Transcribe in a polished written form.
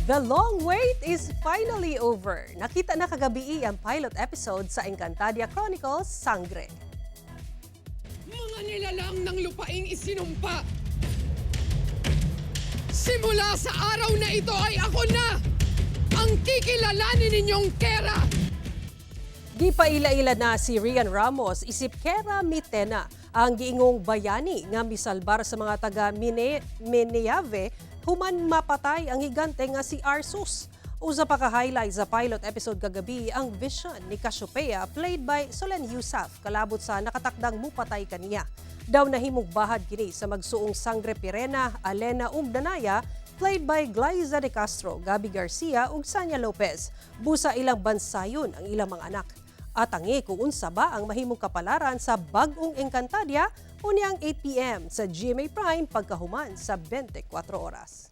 The long wait is finally over. Nakita na kagabii ang pilot episode sa Encantadia Chronicles Sang'gre. Mga nilalang ng lupaing isinumpa. Simula sa araw na ito ay ako na ang kikilalanin ninyong Kera! Gipaila-ila na si Rhian Ramos isip Kera Mitena, ang giingong bayani nga misalbar sa mga taga Mineave human mapatay ang higante nga si Arsus. Usa pa ka highlight sa pilot episode kagabi ang vision ni Cassiopeia, played by Solenn Heussaff, kalabot sa nakatakdang mupatay kaniya. Daw nahimong bahad kini sa magsuong Sang'gre Pirena, Alena ug Danaya, played by Glaiza de Castro, Gabbi Garcia ug Sanya Lopez. Busa ilang bansayon ang ilang mga anak. Atangi kung unsa ba ang mahimong kapalaran sa bag-ong Encantadia unyang 8 p.m. sa GMA Prime pagkahuman sa 24 Oras.